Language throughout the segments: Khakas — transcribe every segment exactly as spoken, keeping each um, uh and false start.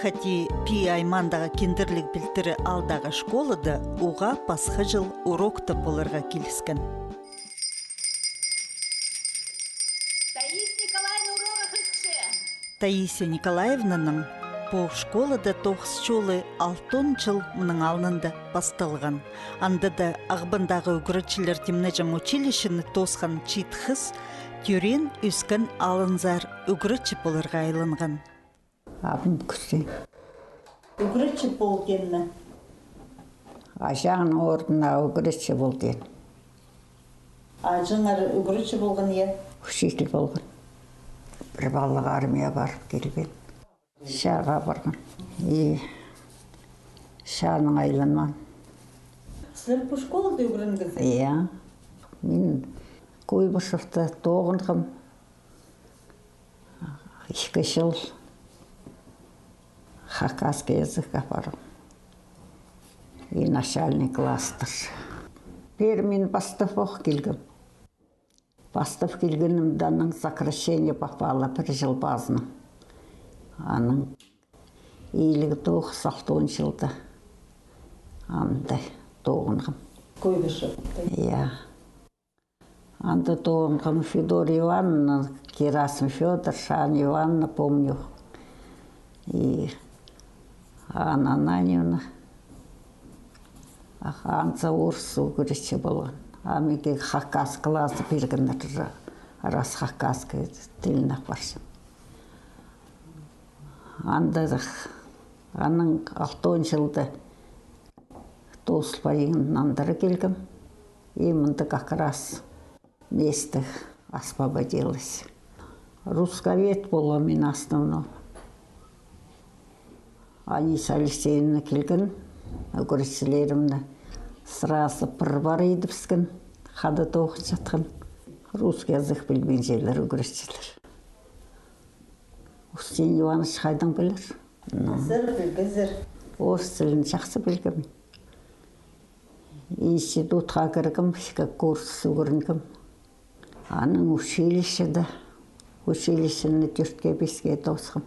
Хати Пии аймаандағы Киндірліг пилтірі аалдағы школада уғаа пасха чыл урокта поларға киліскен. Таисия Николаевна урогы хығырча. Таисия Николаевнаның пу школада тоғыс чолы алтон чыл мының алнында пасталған. Анда даа Ағбандағы ӱгретчілер тимнеҷең училищені тоосхан чиит хыс тӧреен-ӧскен аалынзар ӱгретчі поларға айланған. Абым кӱстең. Ӱгретчі пол теен ме? Аҷаңның орнына ӱгретчі пол теен. Аҷаңар ӱгретчі полған, я? Учитель полған. Пір паллах армияа парып килген. Чааға парған. И чаанаң айланмаан. Сірер пу школада ӱгренгезер? Я. Мин Куйбышевта тоғынғам. Ікі чыл хакасский язык апарғам. И начальный класстар. Пеер мин пастап ох килгем. Пастап килгенімде, анаң сокращение попала пір чыл пазынаң. Анаң иліг тоғыс, алтон чылда анда тоғынғам. Куйбышевта? Я. Анда тоғынғам Федора Ивановна, Герасим Фёдор, Шана Ивановна, помню. И Анна Ананьевна. Ах, анзы орыс ӱгретчі полған. А миге хакас класс пиргеннер, раз хакасский тілні апарчам. Анда, анаң алтон чылда тоозыл парған, андыра килгем. И мында как раз место освободилось. Русковед полғам мин основном. Аниса Алексеевна килген, ӱгретчілерімні сразу пір пар идібіскен, хада тоғынчатхан. Русский язык пілбинчелер ӱгретчілер. Устин Иванович хайдаң пілер? Ну. Сірер пілгезер. Орыс тілін чахсы пілгем. Институтха кіргем, ікі курс ӱгренгем. Анаң училищеде, училищені тӧртке-писке тоосхам.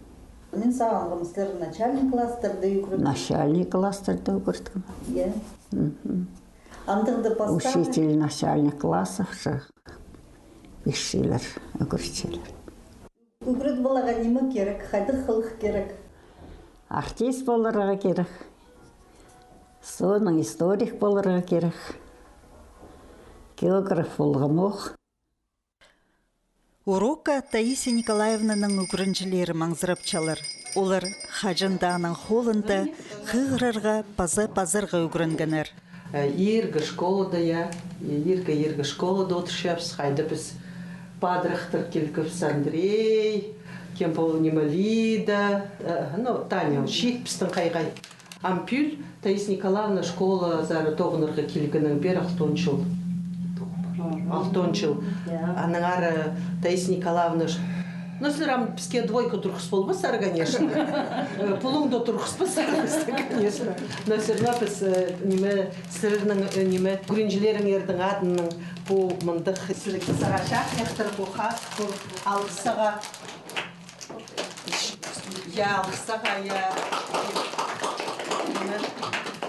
Мин сағынғам, сірер начальный класстарда ӱгрет-. Начальный класстарда ӱгреткем. Я. Мгм. Андағда пастағы. Учитель начальных классов же пирчелер ӱгретчілер. Ӱгрет поларға ниме кирек, хайдағ хылых кирек? Артист поларға кирек. Соонаң историк поларға кирек. Географ полғам ох. Урокка Таисия Николаевнаның ӱгренҷілері маңзырапчалар. Олар хаҷан даа аның холында хығырарға паза пазарға ӱгренгеннер. Э, иргі школада, я, иргі, иргі школада одырчабыс, хайда піс падырахтар килгебіс, Андрей, кем пол, ниме, Лида, э, ну, Таня, чиит пістің хайхай. Ам пӱӱл Таисия Николаевна школазар тоғынарға килгеннең пеер алтон чыл. Алтон чыл. Я. Аннаңар, э, Таисия Николаевна ш-, ну, сірер ам піске двойка турғыс полбассар, конечно. Э, пулуң даа турғыспассар пісті, конечно. Но всё равно піс, э, ниме, сірернің, э, ниме, ӱгренҷілеріңернің адынаң пу мындағ. Сірерге сағаа чахнахтар пу хас, пу алғыс сағаа. Я, алғыс сағаа, я.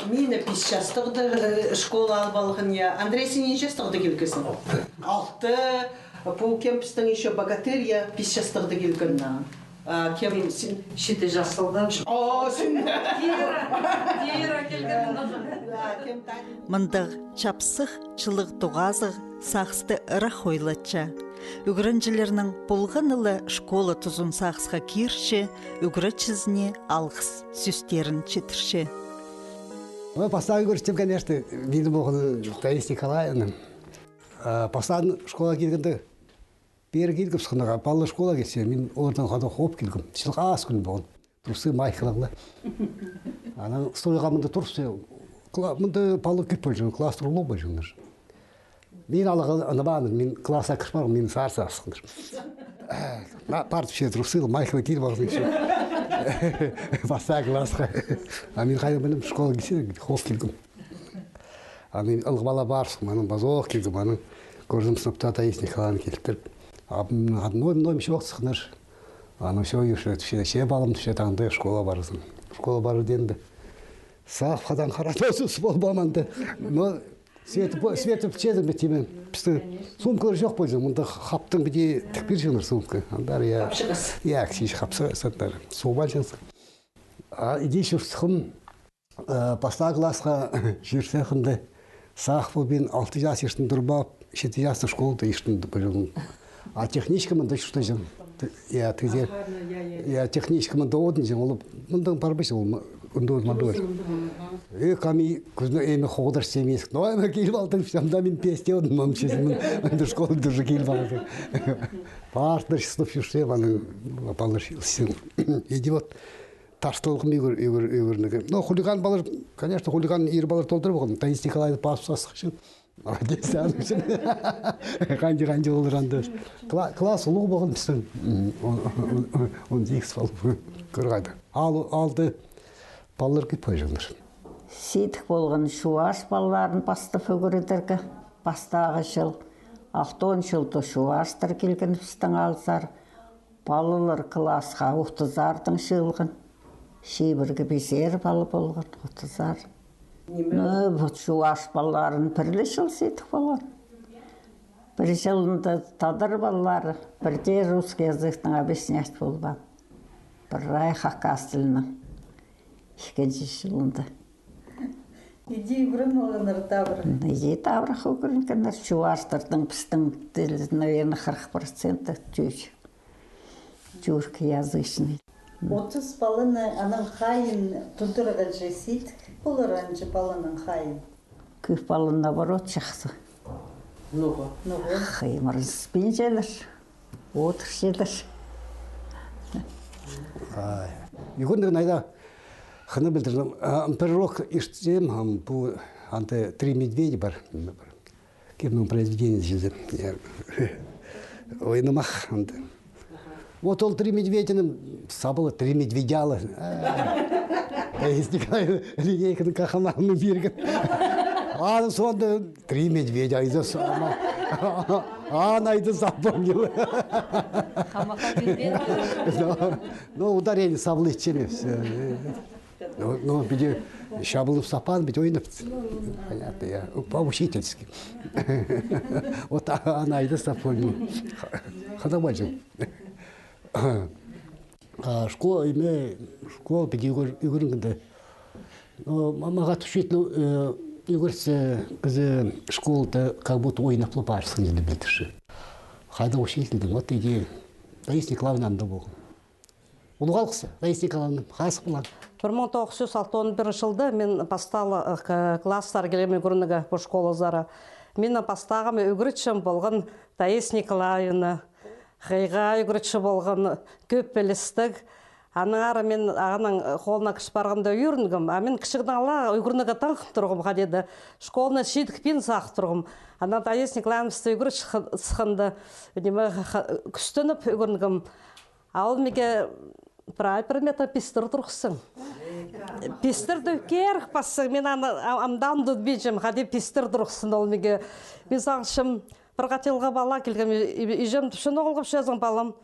Мині пис частығда, э, школа алып алған, я. Андрей, син нинҷе частығда килгезің? Алты. Алты. Пу кем пістің ещё богатырь, я, пис частығда килген. Да. А кем син? Читі частығда. О, син. Тире, тире килген. Да, кем Таня? Мындағ чапсых, чылығ тоғазығ сағысты ырах ойлатча. Ӱгренҷілернің полғаны ла школа тузын сағысха кирче, ӱгретчізіне алғыс сӧстерін читірче. Ну, пастағы ӱгретчім, конечно, минің полған Таисия Николаевна. А, пастағы школа килгенде, пеер килгем сыхханға, палалар школа килче, мин олардаң хада хоп килгем. Чылығ ас кӱн полған. Трусы, майкалар ла. Анаң столға мында турып, кла-, мында палалар кӧп полҷаң, класстар улуғ полҷаңнар. Мин алға ынаманым, мин классха кір парғам, мин сарса асханнар. Парып, че трусы ла, майкалар киир парғам, че. Пастағы классха. А мин хайдаң пілем, школа килче, хоп килгем. Анаң ылғап ала парыбысхам, анаң пазох килгем, анаң кӧрзем, сынапта Таисия Николаевна килтір. Абым, абым, ой, мыным чоохтасханнар. Анаң всё, уже, че, че, балам, че, анда школа парзын. Школа парзын дегенде. Сағып, хадаң харап, ус полбаам анда. Но свет, свет пілчезің бе, тиме. Пістің сумкалар чох полҷаң. Мында хаптаң піди тік пирҷеңнер сумка. Андар, я. Хапчығас. Я, кічіҷек хапчығас андар. Суғып алҷаңсың. А иди чуртхам, э, пастағы классха чӧрчең хынды. Сағып полбин, алты час иртен турбаам, читі частаң школада иртен турбаам. А техничка мында чуртаҷаң. Т-, я, тізе. Ага, ну, я, я, я. Я, техничка мында одынҷаң, ол мында парбаҷаң, ол м-, ында одын, мында одын. Э, кам и кӱзні эме хоғдар семейск. Но эме киліп алды, всё, анда мин песте одын, мам, честно, мында школада уже киліп алды. Партнер число чурча, анаң палар число. Иди вот тартылғам ӱгрен-, ӱгрен-, ӱгренерге. Но хулиган палар, конечно, хулиган ир палар толдыра полған. Таис Николаевна пас-, пасхаҷаң. Молодец, аның ӱчӱн. Ханҷа, ханҷа олар анда. Кла-, класс улуғ полған пістің. М, он, он, он, он сигіс пол. Кӧр хайда. Ал-, алды палалар кӧп полҷаңнар. Сидік полған чуваш палаларын пастап ӱгредерге. Пастағы чыл, алтон чылда чуваштар килген пістің аалзар. Палалар классха отызардаң чыылған. Чибіргі пизер пала полған, отызар. Ниме? Ну, вот чуваш палаларын пір ле чыл сидік полған. Пір чылында тадар палалары, пірдее русский языктаң объяснять полбаан. Прай хакас тілінең. Ікінҷі чылында. Иди ӱгрен алғаннар табыра. Иди табырах ӱгренгеннер. Чуваштарның пістің тілі, наверное, хырых процента тӧӧй. Тюркоязычный. Отыс паланы анаң хайин тударға чарир. Полар анҷа паланың хайин. Кӧп пала, наоборот, чахсы. Ноға? Ноға? Хыймырыспинчалар, одырчалар. Ай. Ӱгренерге айда хынығ пілдірдім. А, пір урок иртчем, ам, пу, анда «Три медведя» пар. Кемнің произведениезі чізе. Я. Ойнамах анда. Вот ол «Три медведяны» сабылы, «Три медведяла». А, Таис Николаевна линейканың хахамағын пирген. Аның соонда «Три медведя» айда сама. Аны айда запомнил. Хамаха пирген. Но, но ударение сабылы итчеме. Всё. Ну, ну, піди чабылып сапаан, піди ойнап. Понятно, я. По-учительски. Вот, а, аны айда саппаймын. Хада бачым. А, школа, име, школа піди ӱгрен-, ӱгренгенде. Ну, ма-, мағаа учитель, э, ӱгретче, кізі школада как будто ойнап ла парыбысхан чіли пілдірче. Хайда учительдің, вот иди, Таис Николаевна анда полған. Улуғ алғыс, Таис Николаевна, хазых полған. Пір муң тоғыс чӱс алтон пірінҷі чылда мин пастағы, э, к-, класстар килгем ӱгренерге пу школазар. Минің пастағым ӱгретчім полған Таис Николаевна. Хыйға ӱгретчі полған, кӧп пілістіг. Аннаңар мин ағаның холына кірче парғанда ӱгренгем. А мин кічігдең ала ӱгренерге таңхын турғам, хайди даа. Школаны чидік пин сағып турғам. Анаң Таис Николаевна пісті ӱгретче х-, сыхханда, ниме, х-, кӱстеніп ӱгренгем. А ол миге прай предметті пистір турғысчаң. Пистірді кирек пасчаң, мин аны а-, амды тудбинчам, хайди пистір турғысчаң ол миге. Мин сағынчам, пір хати ла пала килгем, и-, и-, иҷем тіпче: «Ноға алғапчазың, палам?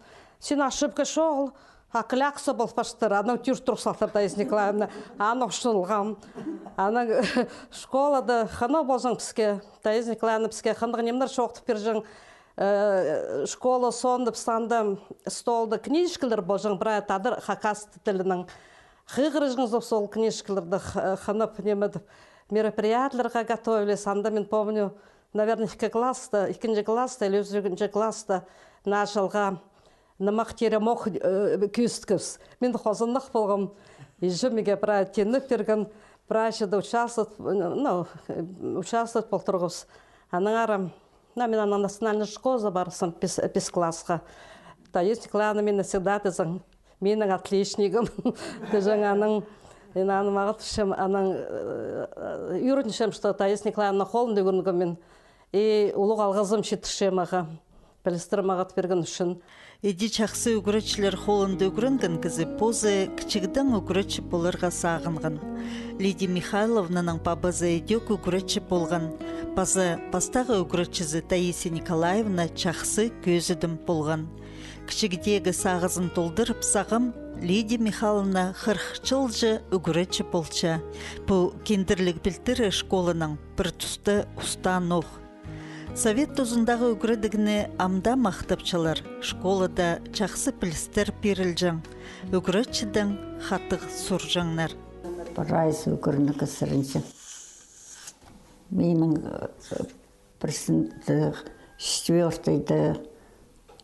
Син ошибка чоғыл, а клякса пол парчатыр». Анаң тӧрт турғыс салтыр Таис Николаевна, аны охшанғам. Анаң школада хынығ полҷаң піске, Таис Николаевна піске хынығ нимелер чоохтап пирҷең. Э, школа соонда піс анда столда книжкалар полҷаң, прай тадар, хакас тілінең. Хығырҷаңзар ол книжкаларны х-, хынып, ниме тіп, мероприятиелерге готовились. Анда мин помню, наверное, ікі класста, ікінҷі класста или ӱзінҷі класста наа чылға «Нымах теремок», э, кӧзіткебіс. Мин хозанах полғам. Иҷем миге прай тимнеп пирген, прай чиде участвовать, ну, участвовать пол турғабыс. Аннаңар, ну, мин анаң национальный школазар парыбысхам пис, пис классха. Таис Николаевна мині всегда тіҷең, минің отличнигім. Тіҷең анаң, мин аны мағат тіпчем, анаң, э, ӱгренчем, что Таис Николаевна холында ӱгренгем мин. И улуғ алғызым читірчем ағаа, пілістер мағат пирген ӱчӱн. Иди чахсы ӱгретчілер холында ӱгренген кізі позы кічігдең ӱгретчі поларға сағынған. Лидия Михайловнаның пабазы идӧк ӱгретчі полған. Паза пастағы ӱгретчізі Таисия Николаевна чахсы кӧзідім полған. Кічігдегі сағызын толдырып сағам, Лидия Михайловна хырых чылҷа ӱгретчі полча. Пу киндірліг пілтірі школаның пір туста устаан ох. Совет тузындағы ӱгредігні амда махтапчалар, школада чахсы пілістер пирілҷең, ӱгретчідең хатығ сурҷаңнар. Прайзы ӱгренерге сіренчем. Минің, э, пірсінде, четвёртыйда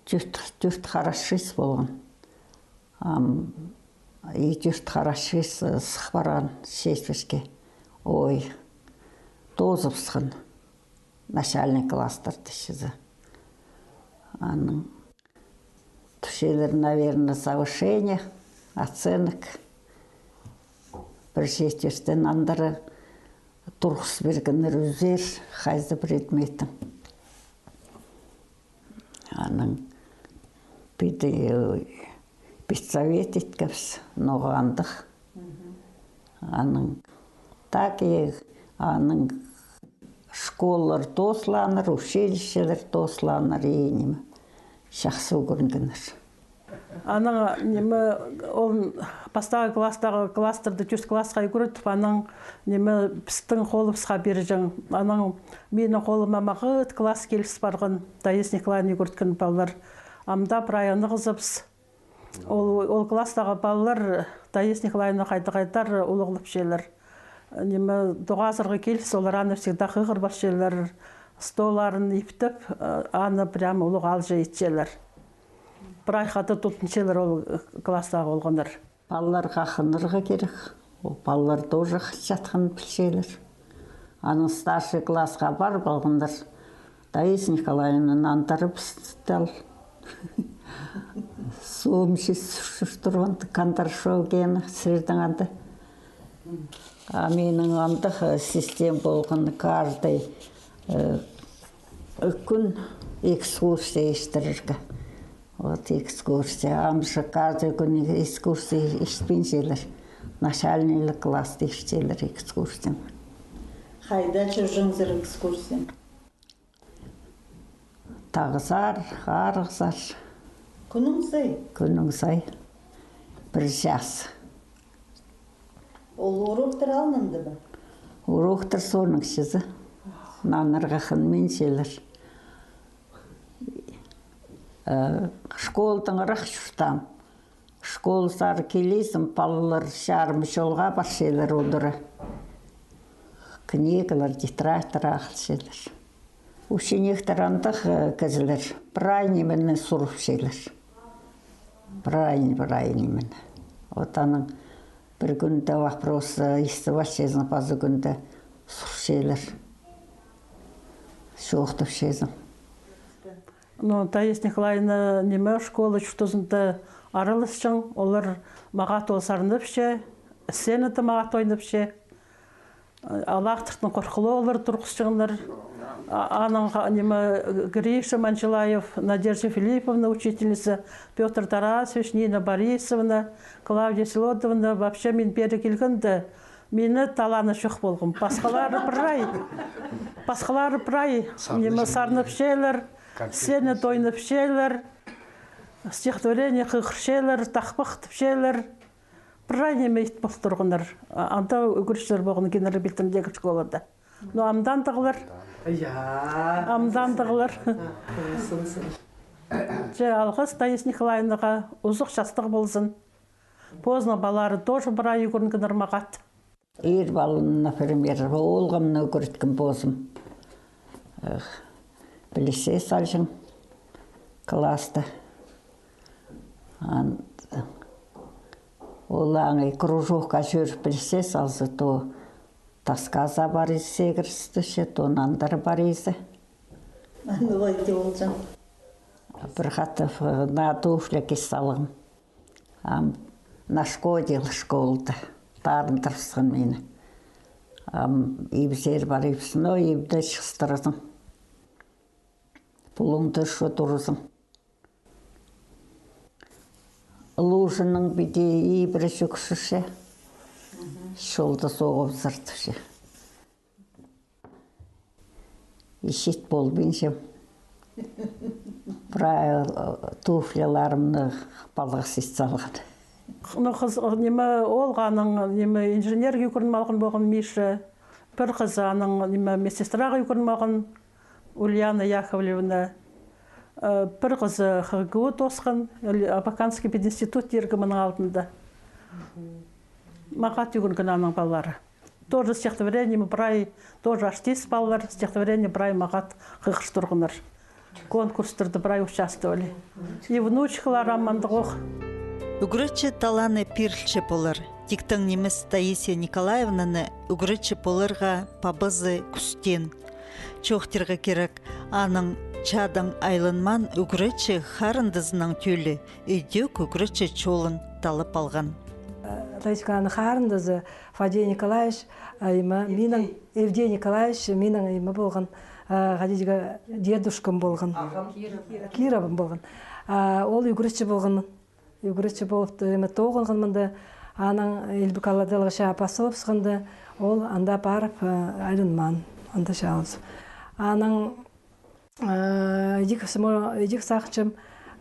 тӧрт, тӧрт харасчыс полған. Ам и тӧрт харасчыс, э, сых парған четвертьке. Ой, тоозыбысхан начальный класстарда чізе. Аның тіпчелер, наверное, завышение оценок. Пір четвертьтен андыра турғыс пиргеннер ӱзер, хайзы предметнең. Анаң піди, э, педсовет иткебіс, ноға андағ. Анаң так и анаң школалар тоозылааннар, училищелер тоозылааннар, и ниме, чахсы ӱгренгеннер. Анаң, ниме, ол пастағы класстағы класстарда тӧрт классха ӱгретіп, анаң, ниме, пістің холыбысха пирҷең. Анаң минің холыма мағат класс киліс парған, Таисия Николаевна ӱгреткен палалар. Амда прай ынағызыбыс. Ол, ол класстағы палалар Таисия Николаевна хайда-хайдар улуғлапчалар. Ниме, тоғазарға киліс, олар аны всегда хығыр парчалар, столларын иптеп, аны прям улуғ аалҷы итчелер. Прай хада тудынчалар ол класстағы олғаннар. Палаларға хынарға кирек. Ол палалар тоже хынчатхан пілчелер. Анаң старший классха парып алғаннар. Таисия Николаевна нандырыбысты ал. Суум чис чӱр турған, Кондрашов Гена, сірернің анда. А минің андағ, э, систем полған, каждый, э, кӱн экскурсия истірерге. Вот экскурсия. Ам же каждый кӱн экскурсия истпинчелер. Начальный класс истчелер экскурсия. Хайда чӧрҷеңзер экскурсия? Тағзар, арығзар. Кӱннің сай? Кӱннің сай. Пір час. Ол уроктар алнында ба? Уроктар соонаң чізе. Нанарға хынминчелер. Э, школдаң ырах чуртаам. Школазар килізім, палалар чарым чолға парчалар одыра. Книгалар, тетрадьтар ағылчалар. Учениктер андағ, э, кізілер прай нимені сурыпчалар. Прай, прай нимені. Вот анаң пір кӱнде вопрос, э, истіп алчазың, паза кӱнде сурчалар. Чоохтапчазың. Ну, Таисия Николаевна, ниме, школа чуртазында араласчаң, олар мағат ол сарнапча, сценада мағат ойнапча. Алаахтыртын хорғылығлар турғысчаңнар. А-, анаң, ниме, Гриша Манчалаев, Надежда Филипповна, учительница, Пётр Тарасович, Нина Борисовна, Клавдия Селодовна, вообще мин пеер килгенде, мині таланы чох полған. Пасхалары прай, пасхалары прай, ниме, сарнапчалар, сценада ойнапчалар, стихотворение хығырчалар, тахпахтапчалар. Прай ниме ит пол турғаннар. А-, анда ӱгретчілер полған генерал пилтірімдегі школада. Но амдандағлар. Я. Амдандағлар. Че, алғыс Таисия Николаевнаға, узах частығ ползын. Позының палалары тоже прай ӱгренгеннер мағат. Ир паланы, например, оолғымны ӱгреткен позым. Эх, піліс салҷаң класста. Ан-, ол аңай кружокка чӧріп піліс салза, то тасха за парза, сегірістізе, то нандыра парза. Андағ ла итче полҷаң. Пір хатап, э, на туфля кис салғам. Ам нашкодил школда, тарындырыбысхан мині. Ам ибзер парыбысхан, но ибде чыыстырзаң, пулуңды ӱчӱн турзаң. Лужаның піди ибіре чӱгӱрче, чолда соғыбызар тіпче. Пічет полбинчам. Прай туфляларымны палғас ит салған. Ну, хыз, ниме, оолғы аның, ниме, инженерге ӱгреніп алған полған, Миша. Пір хызы аның, ниме, медсестраға ӱгреніп алған, Ульяна Яковлевна. Пір хызы ХГУ тоосхан, Абаканский пединститут тирге мының алдында. Мағат ӱгренген аның палалары. Тоже стихотворениеме прай, тоже артист палалар, стихотворение прай мағат хығырча турғаннар. Конкурстарда прай участвовали. И внучкалар ам андағох. Ӱгретчі таланы пирілче полар. Тиктең нимес Таисия Николаевнаны ӱгретчі поларға пабазы кӱстеен. Чоохтирға кирек, аның чадаң айланмаан ӱгретчі харындазынаң тӧлі, ідӧк ӱгретчі чолын таллап алған. Таисия Николаевнаның харындазы Фадей Николаевич, а, име, минің, Евгений Николаевич, минің, име, полған, а, хайди тирге, дедушкам полған. Кировым полған. А, ол ӱгретчі полған. Ӱгретчі полып, име, тоғынған мында. Анаң Илбек Алладығ чаа пас салып сыхханда, ол анда парып, а, айланмаан, анда чаалас. Анаң Э, идӧк сыма, идӧк сағынчам,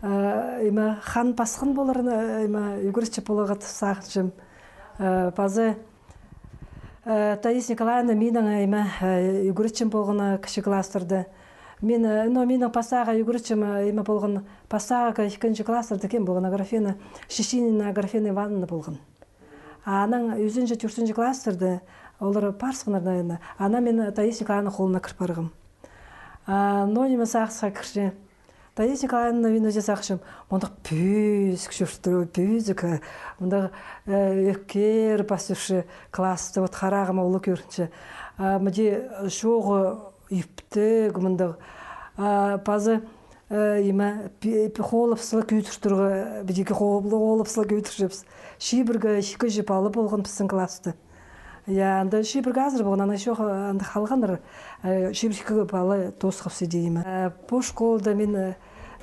э, име, хан пасхан полар, э, име, ӱгретчі поларға тіп сағынчам. Э, пазы, э, Таисия Николаевна минің, име, э, ӱгретчім полған, э, кічіг класстарда. Мин, э, но минің пастағы ӱгретчім, э, име, полған, пастағы ікінҷі класстарда кем полған, Аграфена, Щетинина Аграфена Ивановна полған. Анаң ӱзінҷі, тӧртінҷі класстарда олар парысханнар, наверное. Анаң мин Таисия Николаевнаның холына кір парғам. А, но ниме сағысха кірче. Таисия Николаевна, мин уже сағынчам, мындағ пӧзік чуртир, пӧзік, э, мындағ, э, ӧккер пас чӧрче класста, вот харағым улуғ кӧрінче. А, мынҷа чоғы иптіг мындағ. А, пазы, э, име, пи-, пи-, холапсыла кӧдір турға, піди кӧ хол-, холапсыла кӧдірчебіс. Чибіргі ікі чӱс пала полған пістің класста. Я, анда чибіргі азыра полған, анда чох, анда халғаннар, э, чибіргі ікі пала тоосхабыс иди, име. Э, пу школада мин, э,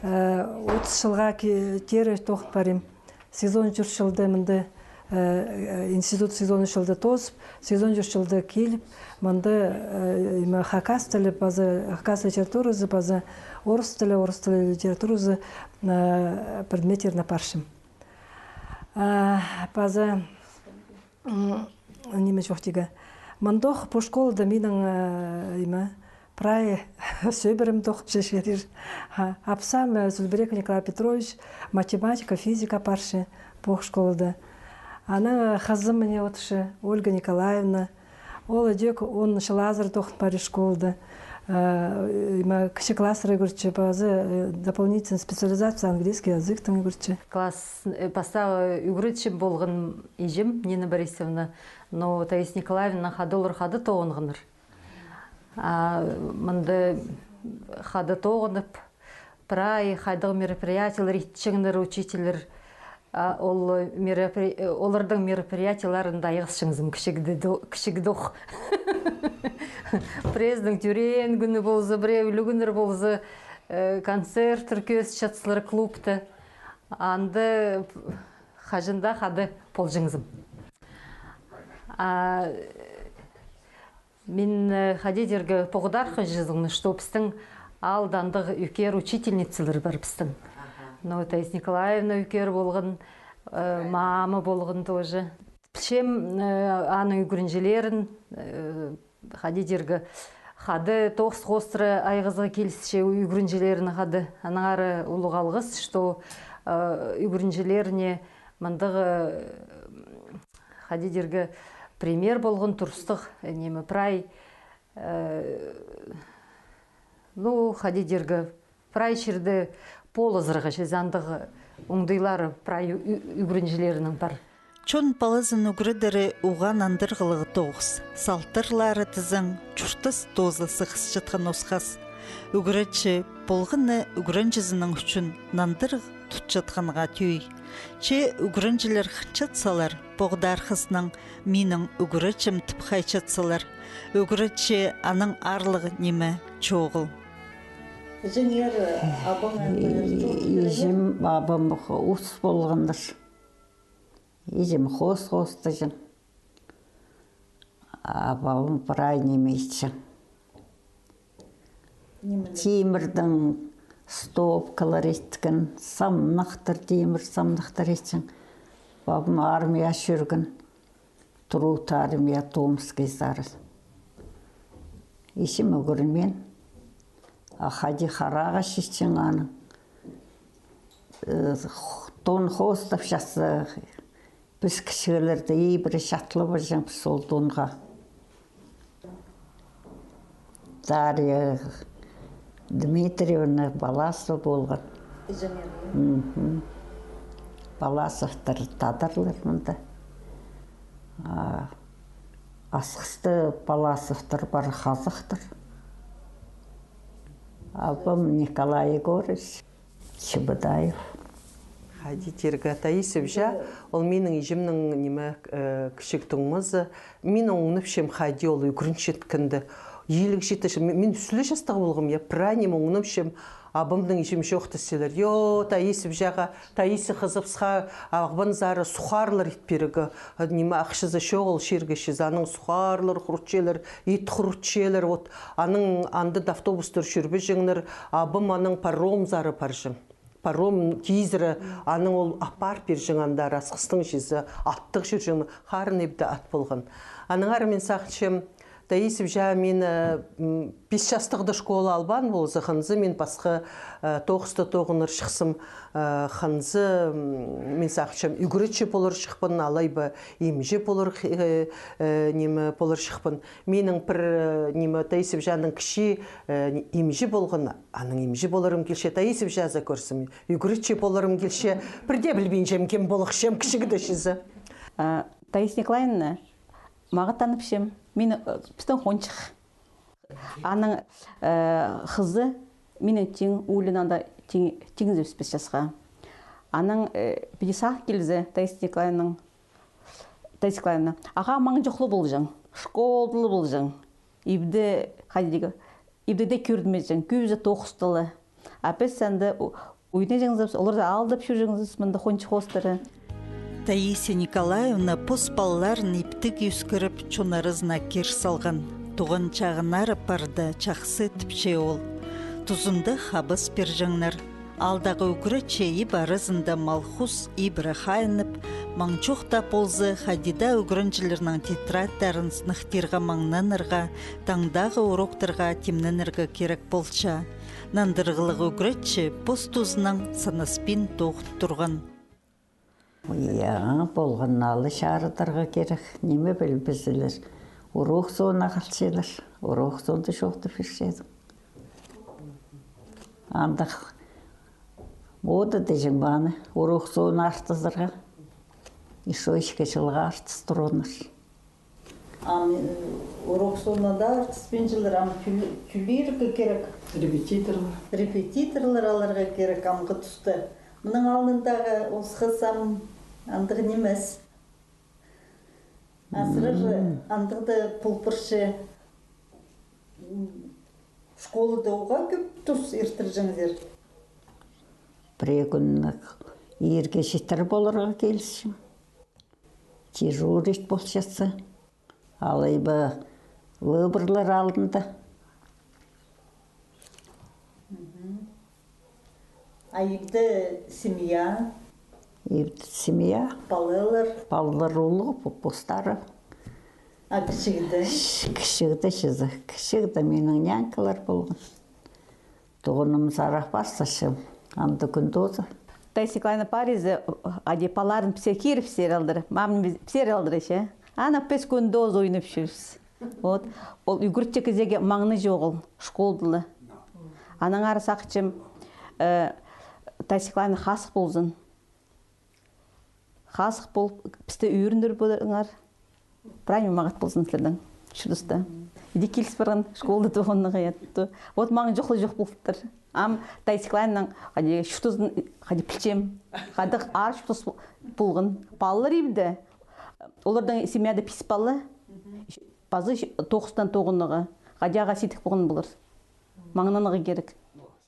отыс чылға ке-, теере тоғын парим. Сизон чӧрт чылда мында, э, институт сизон чӧрт чылда тоозып, сизон чӧрт чылда киліп, мында, э, име, хакас тілі паза, хакас литературазы паза, орыс тілі, орыс тілі литературазы, э, предметтерні апарчам. А, паза, м, ниме чоохтирға. Мындох пу школада минің, э, име, прай сӧбірем тоғынча чирде. А, апсам, э, Зульберек Николай Петрович, математика, физика апарча пу школада. Анаң, э, хызым мына одырча, Ольга Николаевна. Ол ідӧк он чыл азыра тоғын парир школада. Э, име, кічіг класстар ӱгретче, паза, э, дополнительная специализация, английский языктың ӱгретче. Класс, э, пастағы ӱгретчім полған іҷем, Нина Борисовна, но Таисия Николаевна хада олар хада тоғынғаннар. А, мында хада тоғынып, прай хайдағ мероприятиелер итчеңнер учительлер. А, ол меропри-, э, олардың мероприятиелерінде айғасчаңзым кічігде до-, кічігдох. Пірезінің тӧреен кӱні полза, пірее ӱлӱкӱннер полза, э, концерттер кӧзітчетсілер клубта. Анда хаҷан даа хада полҷаңзым. А, мин, э, хайди тирге, поғдархаҷызың, что пістің аалда андағ ӱкер учительницалар пар пістің. Аха. Ну, Таисия Николаевна ӱкер полған, э, мама полған тоже. Пілчем, э, аның ӱгренҷілерін, э, хайди тирге, хада тоғыс хоостыра айғазарға килісче ӱгренҷілерін хада. Аннаңар улуғ алғыс, что, э, ӱгренҷілеріне мындағ, э, хайди тирге, пример полған турыстығ, э, ниме, прай, э, ну, хайди тирге, прай чирде полызарға чізе андағ оңдайлары прай ӱ-, ӱ-, ӱгренҷілерінің пар. Чон палазын ӱгредері уғаа нандырығлығ тоғыс. Салтарлары тізең, чуртас тооза сығысчатхан осхас. Ӱгретчі полғаны ӱгренҷізінің ӱчӱн нандырығ тутчатханға тӧӧй. Че ӱгренҷілер хынчатсалар, поғдархазынаң минің ӱгретчім тіп хайчатсалар, ӱгретчі анаң аарлығ ниме чоғыл. Іҷеңер, абаң, іҷем, абам ус полғаннар. Іҷем хоос-хоостаҷаң. Абам прай ниме итчең. Тимірдең стопкалар иткен, самнахтар, тимір самнахтар итчең. Пабам армияа чӧрген, Труд армия, Томскайзар. Иҷем ӱгренмеен. А хайди харағас итчең аның. Э, тон хоостапчазы, піс кічіглерде ибіре чатхлабаҷаң піс ол тонға. Дарья Дмитриевна Палласова полған. Мгм. Палласовтар тадарлар мында. А Асхыста Палласовтар пар, хазахтар. Абам Николай Егорович Чебодаев. Хайди тирге, Таисия іҷе, ол минің іҷемнің, ниме, э, кічіг туңмазы. Мин оңнапчам, хайди ол ӱгренчеткенде. Иліг читіш, мин, мин ӱс ле частығ полғам, я, прай ниме оңнапчам. Абамның іҷем чоохтасчалар. Йо, Таисия іҷеге, Таисия хызыбысха Ағбанзар сухарьлар ит пирерге. Ниме, ахчазы чоғыл чирге чізе, анаң сухарьлар хурчалар, ит хурчалар. Вот, анаң анда даа автобустар чӧрбеҷеңнер, абам анаң паромзар парҷаң. Паром кизіре, анаң ол апарып пирҷең анда Асхыстаң чізе, аттығ чӧрҷең, харын ибде ат полған. Аннаңар мин сағынчам, Таисия іҷе мині, м, пис частығда школаа албаан полза, хынзы мин пасха, э, тоғыста тоғынар чыхсам, э, хынзы, м, мин сағынчам, ӱгретчі полар чыхпын, алай ба имҷі полар, э, э, ниме, полар чыхпын. Минің пір, э, ниме, Таисия іҷенің кічии, э, имҷі полған, анаң имҷі поларым килче, Таисия іҷезі кӧрзем, ӱгретчі поларым килче, пір дее пілбинчем, кем поларчам кічігде чізе. А, Таисия Николаевна, мағат танапчам, мин, э, пістің хонҷых. Аның, э, хызы минің тиң, ӱлӱкӱн анда тиң, тиңзібіс піс часха. Анаң, э, піди сағын килзе, Таисия Николаевнаның, Таисия Николаевна, ағаа маң чохлы полҷаң, школада ла полҷаң. Ибде, хайди тирге, ибде дее кӧрінмеҷең, кӧбізі тоғыстала. А піс анда у-, ойнаҷаңзыбыс, оларны алдап чӧрҷеңзібіс, мында хонҷых хоостыра. Таисия Николаевна пос палаларын иптіг ӧскіріп, чон аразына кир салған. Туған чағыннары парды, чахсы тіпче ол. Тузында хабас пирҷеңнер. Аалдағы ӱгретчі иб аразында малхус ибіре хайынып, маң чох таа полза, хайди даа ӱгренҷілернің тетрадьтарын сынахтирға маңнанарға, таңдағы уроктарға тимненерге кирек полча. Нандырығлығ ӱгретчі пос тузынаң санаспин тоғын турған. Я, полған ала чарыдарға кирек. Ниме пілбезелер. Урок соонда халчалар. Урок соонда чоохтап пирчедім. Андағ мода тіҷең ба аны, урок соонда артызарға. Ещё ікі чылға артыс турғаннар. Ам, э, урок соонда даа артыспинчалар, ам тӱл-, тӱлирге кирек. Репетиторлар. Репетиторлар аларға кирек амғы туста. Мының алнындағы осхас ам андағ нимес. Азыра андағ даа пол парча. М, школада уғаа кӧп тус иртірҷеңзер? Пірее кӱн иирге читір поларға килісчем. Дежурить полчатса. Алай ба выборлар алнында. Мгм. А ибде семья? Ибде семья? Палалар? Палалар улуғ, по-, постары. А кічігде? Кічігде чізе. Кічігде минің нянькалар полған. Тоғынымзар апарчам, анда кӱн тооза. Таисия Николаевна парза, ади палаларын пісер киріп пісер алдыра. Мамны пісер алдыра че. Анаң піс кӱн тооза ойнап чӧрербіс. Вот. Ол ӱгретчі кізее маңны чоғыл, школада ла. Аннаңар сағынчам, э, Таисия Николаевна хазых ползын. Хазых полып, пісті ӧріндір полыңар. Прай мағат ползын сірернің чуртаста. Иди киліс парған, школада тоғынарға, я, то. Вот маңның чохлы чох полтыр. Ам Таисия Николаевнаның хайди чуртазын хайди пілчем. Хайдағ аар чуртас полған. Палалар ибде. Оларның семьяда пис пала. Пазы тоғыстаң тоғынарға. Хайди ағаа сидік полған полар. Маңнанарға кирек.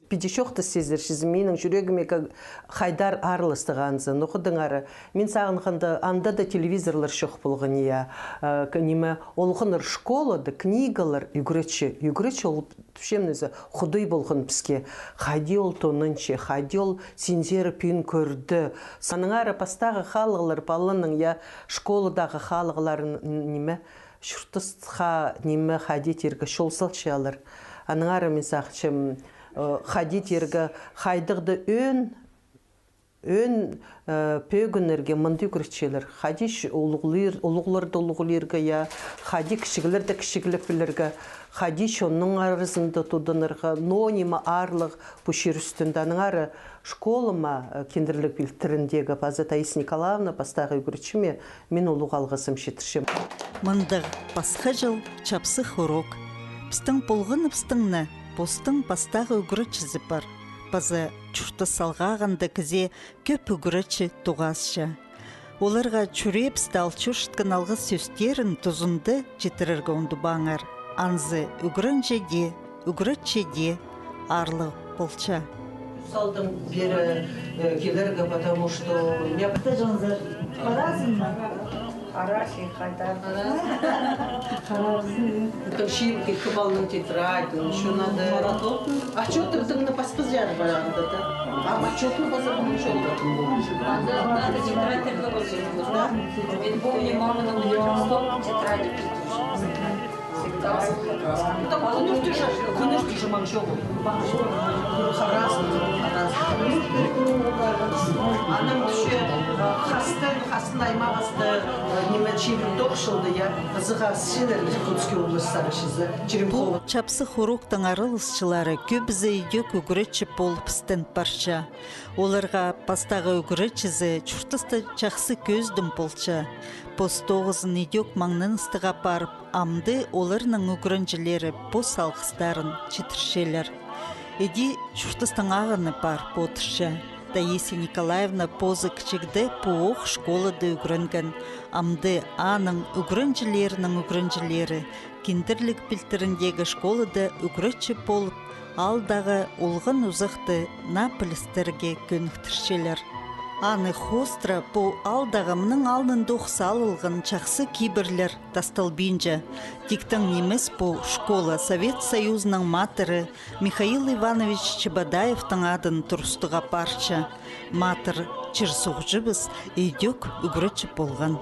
Піди чоохтас сизер, чізе, минің чӱрегіме ка-, хайдар аарластығ анзы. Ноға тыңнар, мин сағынғанда, анда даа телевизорлар чох полған, я. Э, к-, ниме, олғаннар школада, книгалар, ӱгретчі, ӱгретчі ол тіпчем нооза, Худай полған піске. Хайди ол тонанча, хайди ол синзер пӱӱн кӧрді. Аннаңар пастағы халығлар, паланың, я, школадағы халығларын, н-, ниме, чуртасха, ниме, хайди тирге, чол салчалар. Аннаңар мин сағынчам, э, хайди тирге, хайдағ-да ӧӧн, ӧӧн, э, пӧгіннерге мындағ ӱгретчілер. Хайди ч-, улуғлир-, улуғларны улуғлирға, я, хайди кічіглерні кічіглеп пілерге, хайди чонның аразында туданарға, ноо ниме аарлығ пу чир ӱстӱнде. Аннаңар школама, э, киндірліг пилтіріндегі паза Таисия Николаевна, пастағы ӱгретчіме, мин улуғ алғысым читірчем. Мындағ пасха чыл, чапсых урок. Пістің полғаныбыстың на постың пастағы ӱгретчізі пар. Паза чуртас салғағында кізее кӧп ӱгретчі тоғасча. Оларға чӱреебісті алчурчатхан алғыс сӧстерін тузында читірерге ундубаңар. Анзы ӱгренҷі дее, ӱгретчі дее аарлығ полча. Салдым пеер, э, килерге, потому что не... Тыҷаңзар. Паразын ма? Арахи хайдар. Паразын. Там чиир кем алған тетрадь, ещё надо. Отчёттың тыңны паспызар паранда, да? А отчётны паза кім чоғыл? Надо, надо тетрадьлерге паза. Да? Мен помню, маманың тетради. Кӱннер тӱзі, кӱннер тӱзі маң чоғыл. Анаң тӱзі, хастын, хастын аймағасты, ниме, чибір тоғыс чылды, я, ызыға синер Иркутский область сарышызы, Черемхово. Пу чапсых уроктың араласчылары кӧбізі идӧк ӱгретчі полып істен парча. Оларға пастағы ӱгретчізі чуртасты чахсы кӧзідім полча. Пос тоғызын идӧк маңнаныстығ апарып, амды оларның ӱгренҷілері пос алғыстарын читірчелер. Іди чуртастың ағаны парып одырча. Таисия Николаевна позы кічігде пу ох школада ӱгренген. Амды аның ӱгренҷілерінің ӱгренҷілері киндірліг пилтіріндегі школада ӱгретчі полып, аалдағы олған узахты наа пілістерге кӧніктірчелер. Аны хоостыра пу аалдағы мының алнындох салылған чахсы кибірлер тасталбинча. Тиктең нимес, пу школа Совет Союзының матыры Михаил Иванович Чебодаевтің адын турыстығ апарча. Матыр чир-суғҷыбыс идӧк ӱгретчі полған.